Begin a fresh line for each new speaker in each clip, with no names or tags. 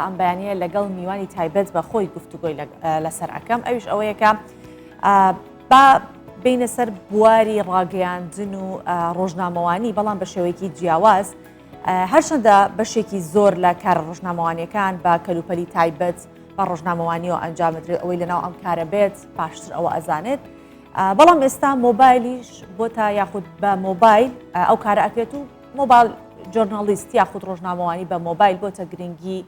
ئەم بەیانیە لەگەڵ میوانی تایبەت بە خۆی گفتوگۆی لەسەر ئەەکەم ئەویش ئەوەیە کە با بینە سەر بواری ڕاگەیاندن و ڕۆژنامەوانی بەڵام بە شێوەیەکی جیاواز هەرچەندە بەشێکی زۆر لە کارە ڕۆژنامەوانیەکان بە کەلوپەلی تایبەت بە ڕۆژنامەوانیەوە ئەنجامدرێت ئەوەی لەناو ئەم کارە بێت باشتر ئەوە ئەزانێت بەڵام ئێستا مۆبایلیش بۆ تا یاخود بە مۆبایل ئەو کارە ئەکرێت و mobile journalist یاخود ڕۆژنامەوانی بە مۆبایل بۆتە گرنگی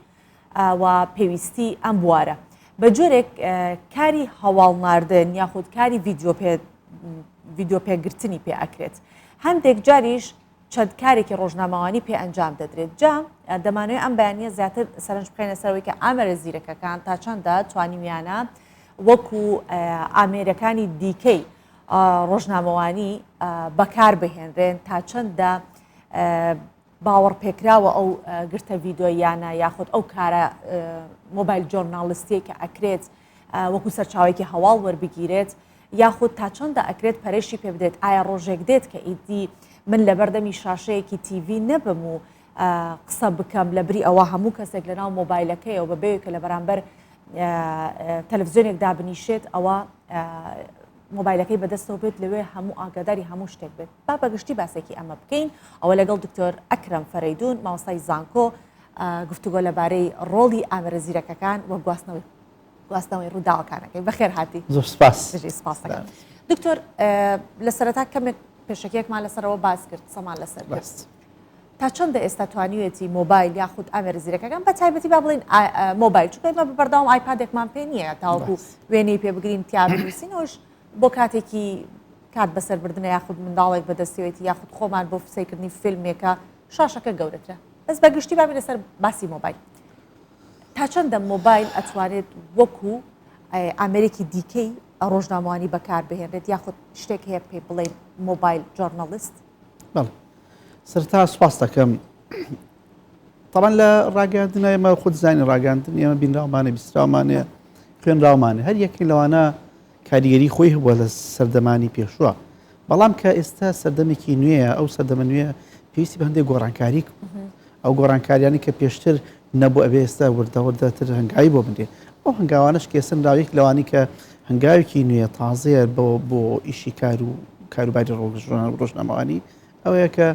و پێویستی ئەم بوارە. بە جۆرێک کاری هەواڵ ناردن یاخود کاری ڤیدیۆ پێگرتنی پێ ئەکرێت. هەندێک جاریش چەند کارێکی ڕۆژنامەوانی پێ ئەنجام دەدرێت. جا دەمانەوێت ئەم بەیانیە زیاتر سەرنج بخەینە سەرەوەی کە ئامێرە زیرەکەکان تا چەندە توانیویانە وەکو ئامێرەکانی دیکەی ڕۆژنامەوانی بەکار بهێنرێن تا چەندە باوەڕپێکراوە ئەو گرتە ڤیدۆییانە یاخود ئەو کارە mobile journalist ی کە ئەکرێت وەکو سەرچاوێکی هەواڵ وەربگیرێت یاخود تا چەندە ئەکرێت پەرەشی پێ بدرێت ئایا ڕۆژێک دێت کە ئیدی من لەبەردەمی شاشەیەکی TV نەبم و قسە بکەم لە بری ئەوە هەموو کەسێک لەناو مۆبایلەکەیەوە بەبێ کە لە بەرامبەر تەلەڤزیۆنێک دابنیشێت ئەوە مۆبایلەکەی بەدەستەوە بێت لەوێ هەموو ئاگاداری هەموو شتێک بێت با بەگشتی باسێکی ئەمە بکەین ئەوە لەگەڵ دکتۆر ئەکرەم فەرەیدون مامۆستای زانکۆ گفتوگۆ لەبارەی ڕۆڵی ئامێرە زیرەکەکان و گواستنەوەی گواستنەوەی ڕووداوەکانەکەی بەخێر هاتی
زۆر سپاس
سپاس دکتۆر لە سەرەتا کەمێک پێشەکیەکمان لەسەرەوە باس کرد قسەمان لەسەر کرد تا چەندە ئێستا توانیوێتی مۆبایل یاخود ئامێرە زیرەکەکان بە تایبەتی با بڵێین مۆبایل چونکە ئێمە بەردەوام ئایپادێکمان پێ نییە تاوەکو وێنەی پێ بگرین تیا بنووسینەوەش بۆ کاتێکی کات بەسەربردنە یاخود منداڵێک بەدەستیەوەیتی یاخود خۆمان بۆ سەیرکردنی فیلمێکە شاشەکە گەورەترە بەس بە گشتی بابی لەسەر باسی مۆبایل تا چەندە مۆبایل ئەتوانێت وەکو ئامێرێکی دیکەی ڕۆژنامەوانی بەکار بهێنرێت یاخود شتێک هەیە پێی بڵێن mobile journalist؟
بەڵێ سەرتا سوپاس دەکەم تاوان لە ڕاگەاندن ئێمە خود زانی ڕاگەاندن ئێمە بینراومانە بیستراومانەیە خوێنراومانە هەر یەکێک لەوانە کاریگەری خۆی هەبووە لە سەردەمانی پێشوە بەڵام کە ئێستا سەردەمێکی نوێیە ئەو سەردەمە نوێ پێویستی بە هەندێک گۆڕانکاری ئەو گۆڕانکاریانی کە پێشتر نەبوو ئەبێ ئێستا وردە وردەتر هەنگاوی بۆ بنرێ ئەو هەنگاوانەش کە ئێستا نراوە یەک لەوانی کە هەنگاوێکی نوێ تازەیە بۆ بۆ ئیشی کار و کاروباری ڕۆژنامەوانی ئەوەیە کە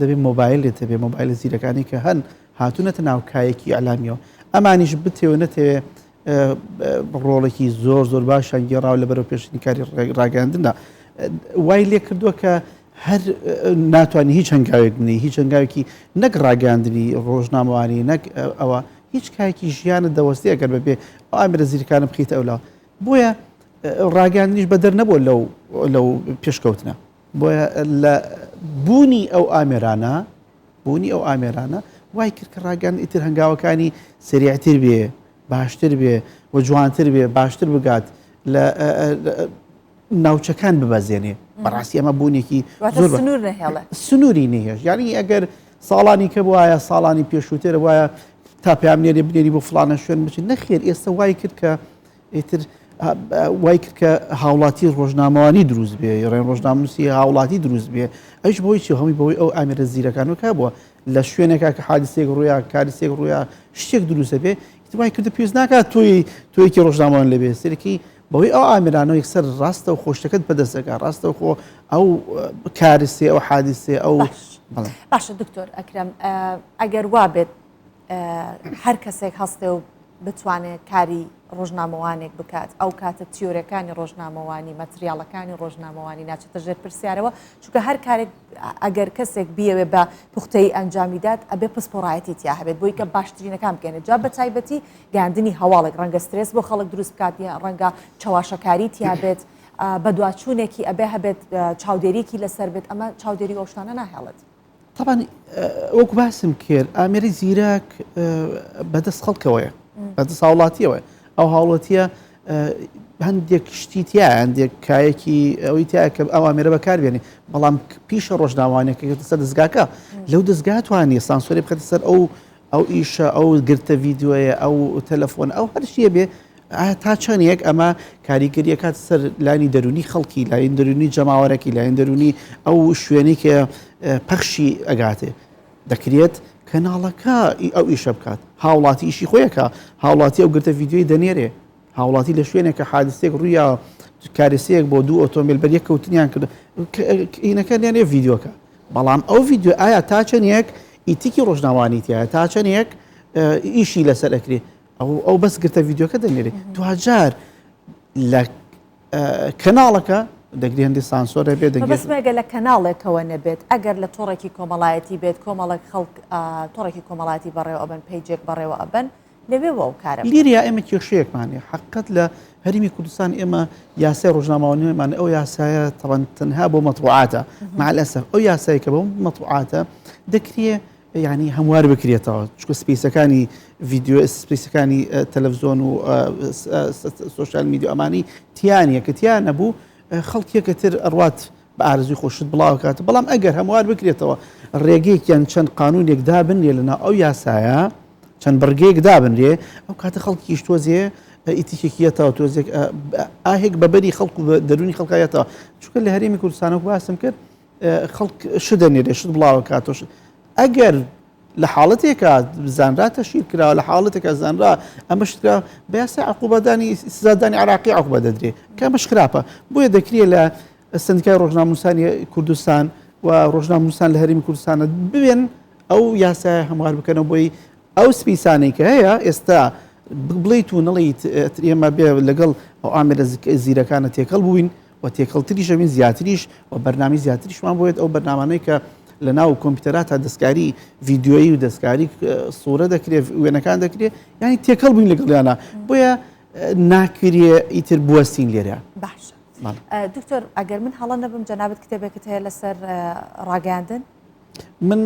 دەبێ مۆبایلت هەبێ مۆبایلە زیرەکانی کە هەن هاتوونەتە ناو کایەکی ئیعلامیەوە ئەمانیش بتەوێ نەتەوێ ڕۆڵێکی زۆر زۆر باشیان گێڕاوە لە بەرەو پێشتنی کاری ڕاگەاندندا وای لێ کردووە کە هەر ناتوانانی هیچ هەنگاوێک بنی هیچ هەنگاوێکی نەک ڕاگەاندنی ڕۆژنامەوانی نەک ئەوە هیچ کایەکی ژیانت دەوەستی ئەگەر بەبێ ئەو ئامرە زیرکانە بخیتە ئەولا بۆیە ڕاگەاندنیش بەدەر نەبووە لەو لەو پێشکەوتنە بۆیە لە بوونی ئەو ئامێرانە بوونی ئەو ئامێرانە وای کرد کە ڕاگەیاندن ئیتر هەنگاوەکانی سەریعتر بێ، باشتر بێ و جوانتر بێ، باشتر بگات لە ناوچەکان ببەزێنێ. بەڕاستی ئەمە بوونێکی زۆر
سنوور نەهێڵێ.
سنووری نەهێشت. یعنی ئەگەر ساڵانی کە بوایە، ساڵانی پێشووتر وایە تا پەیامنێرێ بنێری بۆ فڵانە شوێن بچن، نەخێر ئێستا وای کرد کە ئیتر وای کرد کە هاوڵاتی ڕۆژنامەوانی دروست بێ ڕێن ڕۆژنامنووسی هاوڵاتی دروست بێ ئەوش بۆی چی هەمووی بەوەی ئەو ئامێرە زیرەکان و بووە لە شوێنێکا کە حادیسێک ڕوویا کاریسێک ڕوویا شتێک دروستە بێ وای کردو پێویست ناکات تۆی تۆیەکی ڕۆژنامەوان لەبێ سەرەکی بەوەی ئەو ئامێرانە یەکسەر ڕاستە و خۆشتەکەت بەدەستەکە ڕاستە خۆ ئەو کارسێ ئەو حادیسێ ئەو
باشە دکتۆر ئەکرم ئەگەر وا بێت هەر کەسێک هەستێ و بتوانێت کاری ڕۆژنامەوانێک بکات ئەو کاتە تیۆرەکانی ڕۆژنامەوانی مەتریاڵەکانی ڕۆژنامەوانی ناچێتە ژێر پرسیارەوە چونکە هەر کارێک ئەگەر کەسێک بیەوێ بە پوختەیی ئەنجامی دات ئەبێ پسپۆڕایەتی تیا هەبێت بۆی کە باشترینەکان بگەێنێت جا بە تایبەتی گەیاندنی هەواڵێک ڕەنگە سترێس بۆ خەڵک دروست بکات یان ڕەنگە چەواشەکاری تیا بێت بەدواچوونێکی ئەبێ هەبێت چاودێریکی لەسەر بێت ئەمە چاودێری ئەو شتانە ناهێڵێت.
تەبعەن وەکو باسم کرد ئامێری زیرەک بەدەست خەڵکەوەیە بەدەست هاوڵاتیەوە ئەو هاوڵاتیە هەندێک شتی تیا هەندێک کایەکی ئەوەی تیا کە ئەو ئامێرە بەکاربێنێ بەڵام پیشە ڕۆژناوانێکە سەر دەستگاکە لەو دەستگا توانێ سانسۆری بخێتە سەر ئەو ئەو ئیشە ئەو گرتە ڤیدیۆیە ئەو تەلەفۆن ئەو هەرچیە بێ تا چەندێک ئەمە کاریگەریە کات سەر لانی دەرونی خەڵکی لاین دەرونی جەماوەرەکی لاین دەرونی ئەو شوێنەی کە پەخشی ئەگاتێ دەکرێت کە. کەناڵەکە ئەو ئیشە بکات هاوڵاتی ئیشی خۆیەکە هاوڵاتی ئەو گرتە ڤیدیۆی دەنێرێ هاوڵاتی لە شوێنێک کە حادسێک ڕوویا کارسەیەک بۆ دوو ئۆتۆمبیل بەریەک کەوتنیان کرد ئینەکە نێنێ ڤیدیۆکە بەڵام ئەو ڤیدیۆ ئایا تا چەندێک ئیتیکی ڕۆژناوانی تایە تا چەندێک ئیشی لەسەر ئەکرێ ئەو ئەو بەس گرتە ڤیدیۆکە دەنێرێ دوجار لە کەناڵەکە دەگری هەندی سانسۆرە بێ
دەگەسمەگە لە کەناڵێکەوە نەبێت ئەگەر لە تۆڕێکی کۆمەڵایەتی بێت کۆمەڵێک خەڵک تۆڕێکی کۆمەڵاتی بەڕێوە ئەبن page ێک بەڕێوە ئەبن لەوێوە ئەو کارە
بکەن. لیریا ئێمە کێشەیەکمان هەیە حەقیقەت لە هەرێمی کوردستان ئێمە یاسای ڕۆژنامەوانیمان ئەو یاسایە تەبەن تەنها بۆ مەتبوعاتە مع الاسف ئەو یاسای کە بۆ مەتبوعاتە دەکرێ یعنی هەموار بکرێتەوە چکە space ەکانی ڤیدیۆ space ەکانی تەلەڤزیۆن و social media ئەمانی تیانە کە تیا نەبوو خەڵکیەکە تر ئەڕوات بە ئارەزوی خۆ شت بڵاوکات بەڵام ئەگەر هەموار بکرێتەوە ڕێگەیەکیان چەند قانونێک دابنرێ لەناو ئەو یاسایە چەند بڕگەیەک دابنرێ ئەو کاتە خەڵکیش تۆزێ ئیتیکێکیەتەوە تۆزێک ئاهێک بەبەری خەڵک و دەرونی خەڵکایەتەوە چونکە لە هەرێمی کوردستانەوە باسم کرد خەڵک شت دەنێرێ شت بڵاوەکاتەوە ئەگەر لە حاڵەتێکا زانرا تەشهیر کراوە لە حاڵەتێکا زانرا ئەمە شترا بە یاسای عقوبەدانی سزادانی عراقی عقوبە دەدرێ کە ئەمەش خراپە بۆیە دەکرێت لە سندیکای ڕۆژنامەنووسانی کوردستان و ڕۆژنامەنووسان لە هەرێمی کوردستانە ببێن ئەو یاسایە هەموار بکەنەوە بۆی ئەو space انەی کە هەیە ئێستا بڵیت و نڵیت ئێمە بێ لەگەڵ ئەو ئامێرە زیرەکانە تێکەڵ بووین و تێکەڵتریش ئەبین زیاتریش و بەرنامەی زیاتریشمان بۆیێت ئەو بەرنامانەی کە لە ناو کۆمپیوتەرا تا دەستکاری ڤیدیۆیی و دەستکاری سوورە دەکرێت وێنەکان دەکرێت ینی تێکەڵ بووین لەگەڵیانە بۆیە ناکرێ ئیتر بوەستین لێرە
باشە دکتۆر ئەگەر من هەڵە نەبم جەنابەت کتێبێکت هەیە لەسەر ڕاگەاندن
من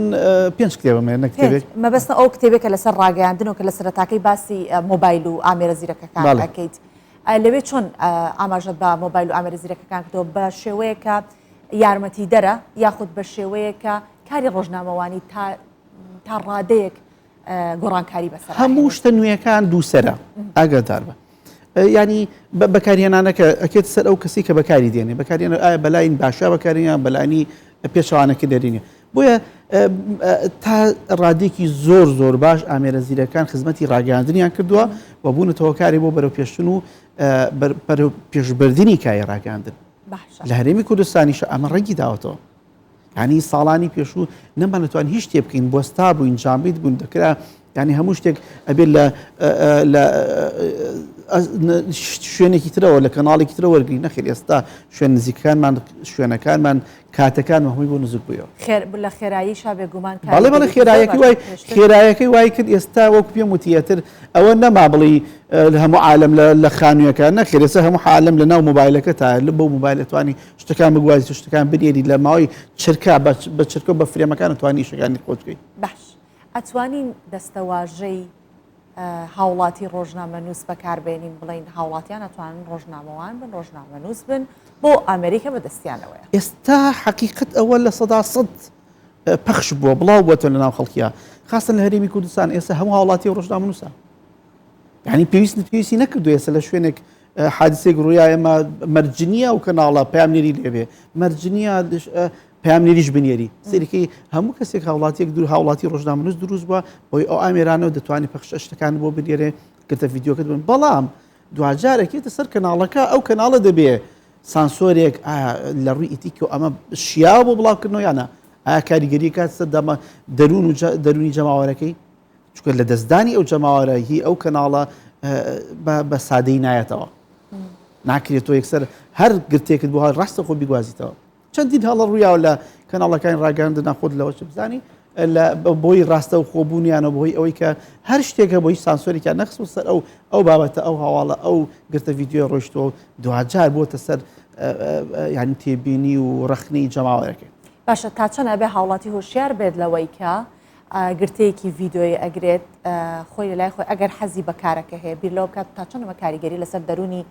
پێنج کتێبم هەیە نەک کتێبێک
مەبەستە ئەو کتێبێکە لەسەر ڕاگەیاندن و کە لە سەرەتاکەی باسی مۆبایل و ئامێرە زیرەکەکان ئەکەیت لەوێ چۆن ئاماژەت بە مۆبایل و ئامێرە زیرەکەکان کردەوە بە شێوەیەکە یارمەتیدەرە یاخود بە شێوەیەکە کاری ڕۆژنامەوانی تا تا ڕادەیەک گۆڕانکاری بەسەر
هەموو شتە نوێیەکان دووسەرە ئاگادار بە ینی بەکارهێنانەکە ئەکێت سەر ئەو کەسی کە بەکاری دێنێ بەکارێنە ئایا بەلاین باشە بەکاریان بەلانی پێچوانەکە دەرینێ بۆیە تا ڕادێکی زۆر زۆر باش ئامێرە زیرەکان خزمەتی ڕاگەاندنیان کردووە و بوونەتە هۆکاری بۆ بەرەو پێشتن و پێشبردننی کای ڕاگەاندن لە هەرێمی کوردستانیش ئەمە ڕەنگی داوەتەوە یانی ساڵانی پێشوو نەمانەتوان هیچ شتێ بکەین بۆستا بووین جامیت بوون دەکرا یعنی هەموو شتێک ئەبێت لە لە شوێنێکی ترەوە لە کەناڵێکی ترە وەرگری نەخێر ئێستا شوێن نزیکەکانمان شوێنەکانمان کاتەکان هەمووی بۆ نزیک بوویەوە
خێر لە خێرایی شا بێگومان
بەڵێ بەڵێ خێرایەکەی وای خێرایەکەی وای کرد ئێستا وەک پێم وتیەتر ئەوە نەما بڵی هەموو عالم لە خانوویەکە نەخێر ئێستا هەموو عالم لە ناو مۆبایلەکە تا لە بەو مۆبایل توانی شتەکان بگوازیت و شتەکان بنێری لە ماوەی چرکە بە چرکە بە frame ەکان توانی ئیشەکانی خۆت بکەیت.
باش ئەتوانین دەستەواژەی هاوڵاتی ڕۆژنامەنووس بەکاربێنین بڵین هاوڵاتیان ئەتوانن ڕۆژنامەوان بن ڕۆژنامەنووس بن بۆ ئەمریکا بەدەستیانەوەیە.
ئێستا حەقیقەت ئەوە 100% پەخش بووە بڵاو بووەتەوە لە ناو خەڵکیە خاستن لە هەرێمی کوردستان ئێستا هەموو هاوڵاتی و ڕۆژنامەنووسە یعنی پێویست پێویستی نەکردو ئێستا لە شوێنێک حادسێک ڕوویا ئێمە مەرجنیە و کەناڵە پامنێری لێبێ مەرجنیە پامنێریش بنێری سەرەکەی هەموو کەسێک هاوڵاتیەک دوور هاوڵاتی ڕۆژنامەنووس دروست بووە بۆی ئەو ئامێرانەوە دەتوانانی پەخش شتەکان بۆ بنێرێ گرتە ڤیدیۆکەت بن بەڵام دواجارێکێتە سەر کەناڵەکە ئەو کەناڵە دەبێ سانسۆرێک ئایا لە ڕووی ئیتیکەوە ئەمە شیاوە بۆ بڵاوکردنەوە یان نا؟ ئایا کاریگەری کات سەر دەمە دەروون و دەروونی جەماوەرەکەی؟ چونکە لە دەستدانی ئەو جەماوەرە هی ئەو کەناڵە بە سادەی نایەتەوە. ناکرێت تۆ یەکسەر هەر گرتێکت بۆ هەر ڕاستە خۆ بیگوازیتەوە. چەندین هەڵە ڕوویاوە لە کەناڵەکانی ڕاگەیاندن خۆت لەوە چ بزانی لە بۆی ڕاستە و خۆبوونیانە بۆی ئەوەی کە هەر شتێکە بۆی سانسۆرێکیان نەخست سەر ئەو ئەو بابەتە ئەو هەواڵە ئەو گرتە ڤیدیۆ ڕۆیشتەوە دواجار بۆتە سەر یعنی تێبینی و ڕەخنەی جەماوەرەکەی.
باشە تا چەند ئەبێ هاوڵاتی هۆشیار بێت لەوەی کە گرتەیەکی ڤیدۆیی ئەگرێت خۆی لەلای خۆی ئەگەر حەزی بە کارەکە هەیە بیر لەوە بکات تا چەند ئەمە کاریگەری لەسەر دەروونی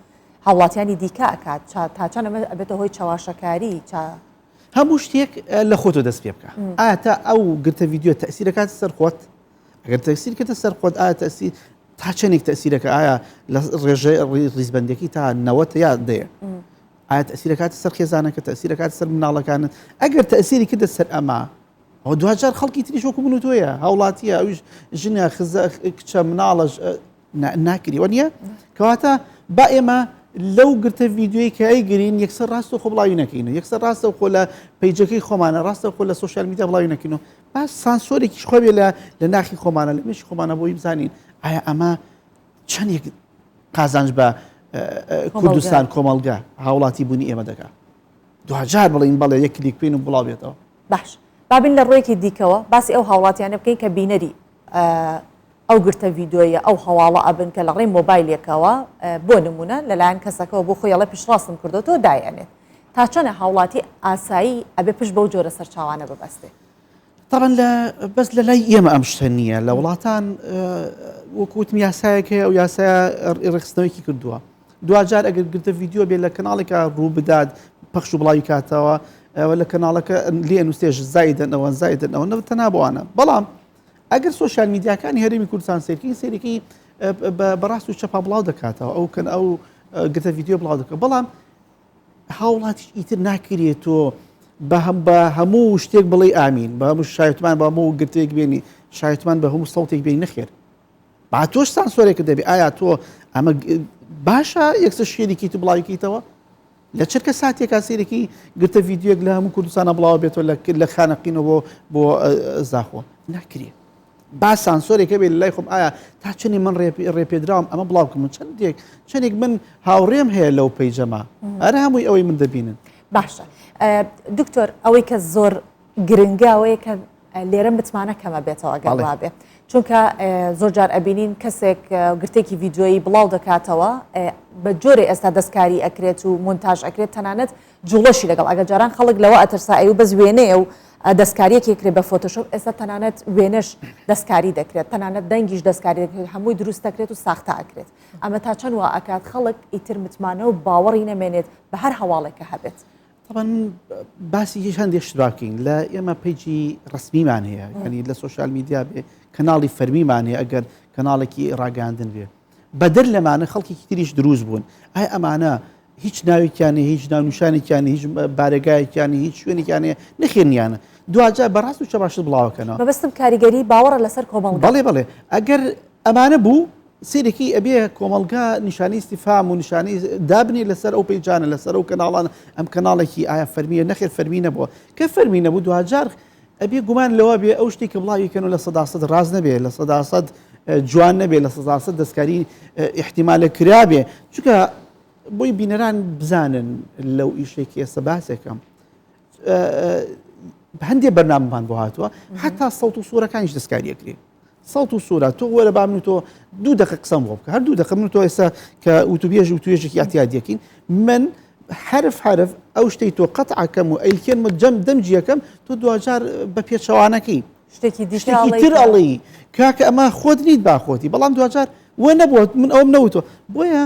هاوڵاتیانی دیکە ئەکات تا چەند ئەمە ئەبێتە هۆی چەواشەکاری چا.
هەموو شتێک لە خۆتەوە دەست پێ بکە ئایا تا ئەو گرتە ڤیدیۆ تەسیرەکات سەر خۆت ئەگەر تەسیر کردە سەر خۆت ئایا تەسیر تا چەندێک تەسیرەکە ئایا لە ڕێژەی ڕیزبندەکەی تا نەوەتە یا دەیە ئایا تەسیرەکات سەر خێزانەکە تەسیرەکات سەر مناڵەکانت ئەگەر تەسیری کردە سەر ئەمە. ئەوە دواجار خەڵکی تریش وەکو من و تۆیە هاوڵاتیە ئەویش ژنە خزە کچە مناڵە ناکری وە نییە کەواتە با ئێمە لەو گرتە ڤیددیوی کە ئەیگرین یەکسەر ڕاستە خۆ بڵاوی نەکەین یەکسەر ڕاستە خۆ لە page ەکەی خۆمانە ڕاستە خۆ لە social media بڵاوی نەکەین و با سانسۆرێکیش خۆێ لە لە ناخی خۆمانە لە مێشکی خۆمانە بۆی بزانین ئایا ئەمە چەندێک قازانج بە کوردستان کۆمەڵگە هاوڵاتی بوونی ئێمە دەکات دواجار بڵین بەڵێ یەک کلیک بکەین و بڵاو بێتەوە.
باش با بین لە ڕوویەکی دیکەوە باسی ئەو هاوڵاتیانە بکەین کە بینەری ئەو گرتە ڤیدۆیە ئەو هەواڵە ئەبن کە لە ڕێی مۆبایلێکەوە بۆ نمونە لەلایەن کەسەکەەوە بۆ خۆی ئەڵێ پشتڕاستم کردوەوە دایئەنێت تا چەنە هاوڵاتی ئاسایی ئەبێ پشت بەو جۆرە سەرچاوانە ببەستێ؟
طبعا لە بەس لە لای ئێمە ئەم شتە نییە لە وڵاتان وەکوتم یاسایەک هەیە ئەو یاسایە ڕێکخستنەوەیکی کردووە دواجار ئەگەر گرتە ڤیددیو بێ لە کەناڵێکە ڕوو بدات پەخش و بڵاوی کاتەوە ئەوە لە کەناڵەکە لێ نووسێش زایدن ئەوە زایدن ئەوە نە تەنها بۆوانە بەڵام ئەگەر سۆشیال میدیاکانی هەرێمی کوردستان سێرکی سێرەکی بەڕاست و چەپا بڵاو دەکاتەوە ئەو کەن ئەو گرتە ڤیددیو بڵاو دەکە بەڵام هاوڵاتیش ئیتر ناکرێت تۆ بە هەموو شتێک بڵێ ئامین بە هەموو شایتمان بە هەموو گرتێک بێنی شایتمان بە هەموو سەوتێک بێنی نەخێر با تۆش سانسۆرێکت دەبێ ئایا تۆ ئەمە باشە یەکسەر شێرێکی تو بڵاویکەیتەوە لە چرکە ساتێکا سێرێکی گرتە ڤیددیوەک لە هەموو کوردستانە بڵاوە بێتەوە لە خانەقینەوە بۆ بۆ زاخۆ ناکرێت با سانسۆرێک هەبێت لای خۆم ئایا تا چەنی من ڕێپێدراوم ئەمە بڵاو بکەم چەندێک چەندێک من هاوڕێم هەیە لەو page ەما ئەرە هەمووی ئەوەی من دەبینن
باشە دکتۆر ئەوەی کە زۆر گرنگە ئەوەیە کە لێرە متمانە کەمە بێتەوە ئەگەر وابێ چونکە زۆر جار ئەبینین کەسێک گرتێکی ڤیددیویی بڵاو دەکاتەوە بە جۆرێ ئێستا دەستکاری ئەکرێت و مونتاژ ئەکرێت تەنانەت جوڵەشی لەگەڵ ئەگەر جاران خەڵک لەوە ئەترسا ئەیو بەس وێنەیە و دەستکاریەکی کرێ بە فۆتۆشۆپ ئێستا تەنانەت وێنەش دەستکاری دەکرێت تەنانەت دەنگیش دەستکاری دەکرێت هەمووی دروست دەکرێت و ساختە ئەکرێت ئەمە تا چەند وا ئەکات خەڵک ئیتر متمانە و باوەڕی نەمێنێت بە هەر هەواڵێک کە هەبێت.
طبعا باسی هیچ هەندێک شت باکەین لە ئێمە page ی ڕسمیمان هەیە ینی لە social media بێ کەناڵی فەرمیمان هەیە ئەگەر کەناڵێکی ڕاگەاندن بێ بەدەر لەمانە خەڵکێکی تریش دروست بوون ئای ئەمانە هیچ ناوێکیان نیە هیچ ناونیشانێکیان نیە هیچ بارەگایەکیان نیە هیچ شوێنێکیان نیە نەخێر نیانە دواجار بەڕاست و چەباشت بڵاوەکەنەوە.
مەبەستم کاریگەری باوەڕە لەسەر کۆمەڵگا.
بەڵێ بەڵێ ئەگەر ئەمانە بوو سەیرەکی ئەبێ کۆمەڵگا نیشانەی ئیستیفهام و نیشانەی دابنێ لەسەر ئەو page انە لەسەر ئەو کەناڵانە ئەم کەناڵێکی ئایا فەرمیە نەخێر فەرمی نەبووە کە فەرمی نەبوو دواجار ئەبێ گومان لەوە بێ ئەو شتێک کە بڵاوی کەن و 100% ڕاست نەبێ 100% جوان نەبێ 100% دەستکاری احتیمالە کرابێ چونکە بۆی بینەران بزانن لەو ئیشەی کە ئێستا باسێکم هەندێک بەرنامەمان بۆ هاتووە حتا سەوت و سوورەکانیش دەستکاریەکرێ سەوت و سوورە تۆ وەرە با من تۆ دوو دقە قسەم بۆ بکە هەر دوو دقە من تۆ ئێستا کە وتوبێژ و توێژێکی ئەتیادیەکەین من حرف حرف ئەو شتەی تۆ قەتعەکەم و ئەیلکێنم و جەم دەمجیەکەم تۆ دوجار بە پێچەوانەکەی
شتێکی
شتێکی تر ئەڵێی کاکە ئەمە خۆت نیت با خۆتی بەڵام دوجار وە نەبووە من ئەوم نەوتوە بۆیە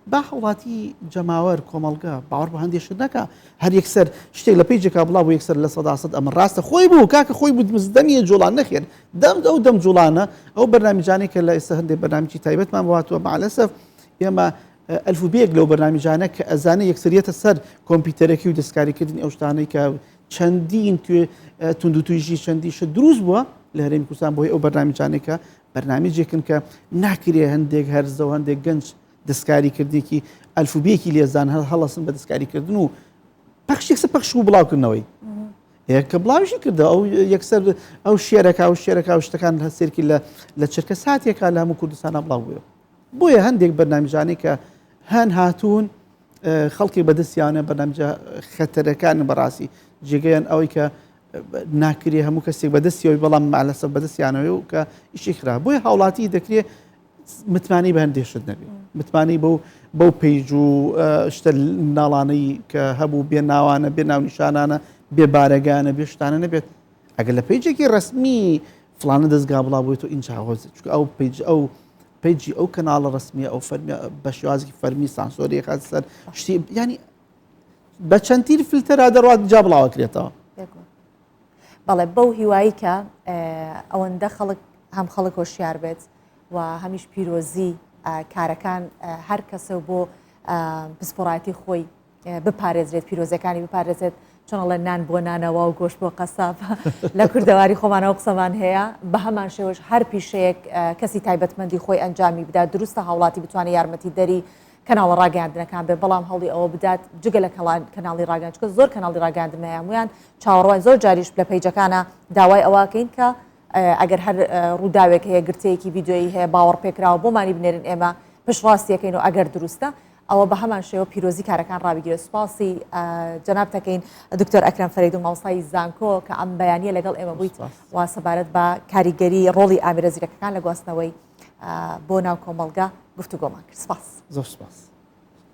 با هاوڵاتی جەماوەر کۆمەڵگە باوەڕ بە هەندێک شت نەکا هەر یەکسەر شتێک لە page ێکا بڵاو بوو یەکسەر 100% ئەمە ڕاستە خۆی بوو کاکە خۆی بوو دەمیە جوڵان نەخێر دەم ئەو دەم جوڵانە ئەو بەرنامجانەی کە لە ئێستا هەندێک بەرنامجی تایبەتمان بۆ هاتووە مەعلەسەف ئێمە ئەلفوبێک لەو بەرنامجانە کە ئەزانێ یەکسەریەتە سەر کۆمپیوتەرەکەی و دەستکاریکردنی ئەو شتانەی کە چەندین توندوتیژی چەندی شت دروست بووە لە هەرێمی کوردستان بۆی ئەو بەرنامجانەی کە بەرنامجێکن کە ناکرێ هەندێک هەرزە و هەندێک گەنج دەستکاری کردنێکی ئەلفوبیەکی لێزان هەر هەڵەسن بە دەستکاری کردن و پەخش یەکسەر پەخش و بڵاوکردنەوەی کە بڵاویشی کردەوە ئەو یەکسەر ئەو شێرەکە و شێرەکە و شتەکان هەسێرکی لە لە چرکە ساتێکا لە هەموو کوردستانە بڵاو بووە بۆیە هەندێک بەرنامجانەی کە هەن هاتوون خەڵکی بەدەستیانە بەرنامجە خەتەرەکان بەڕاستی جێگەیان ئەوەی کە ناکرێ هەموو کەسێک بەدەستیەوەی بەڵام مالەسە بەدەستیانەوەی و کە ئیشی خرا بۆیە هاوڵاتی دەکرێت متمانەی بە هەندێک شت نەبێ متمانەی بەو بەو page و شتە مناڵانەی کە هەبوو بێ ناوانە بێ ناونیشانانە بێ بارەگانە بێ شتانە نەبێت ئەگەر لە page ێکی ڕسمی فلانە دەستگا بڵاو بوویت و ئینجا هۆز چونکە ئەو page ئەو page ی ئەو کەناڵە ڕسمیە ئەو فەرمی بە شێوازێکی فەرمی سانسۆری خات سەر شتی ینی بە چەندتیر فلتەرا دەڕات جا بڵاوەکرێتەوە
بەڵێ بەو هیوایی کە ئەوەندە خەڵک هەم خەڵک هۆشیار بێت و هەمیش پیرۆزی کارەکان هەر کەسە و بۆ پسپۆڕایەتی خۆی بپارێزرێت پیرۆزەکانی بپارێزێت. چۆن ئەڵێن نان بۆ نانەوا و گۆشت بۆ قەساب لە کوردەواری خۆمانەوە قسەمان هەیە بە هەمان شێوەش هەر پیشەیەک کەسی تایبەتمەندی خۆی ئەنجامی بدات دروستە هاوڵاتی بتوانێت یارمەتی دەری کەناڵە ڕاگەیاندنەکان بێ بەڵام هەوڵی ئەوە بدات جگە لە کەناڵی ڕاگەیاندن چونکە زۆر کەناڵی ڕاگەیاندن هەیە هەموویان چاوەڕوان زۆر جاریش لە پەیجەکانە داوای ئەوەکەین کە ئەگەر هەر ڕووداوێک هەیە گرتەیەکی ڤیدیۆیی هەیە باوەڕ پێکراوە بۆمانی بنێرن ئێمە پشتڕاستیەکەین و ئەگەر دروستە ئەوە بە هەمان شێوە پیرۆزی کارەکان ڕابگیرێت سوپاسی جەنابت دەکەین دکتۆر ئەکرەم فەرەیدون مامۆستای زانکۆ کە ئەم بەیانیە لەگەڵ ئێمە بوویت و سەبارەت بە کاریگەری ڕۆڵی ئامێرە زیرەکەکان لە گواستنەوەی بۆ ناو کۆمەڵگا گفتوگۆمان کرد سپاس.
زۆر سپاس.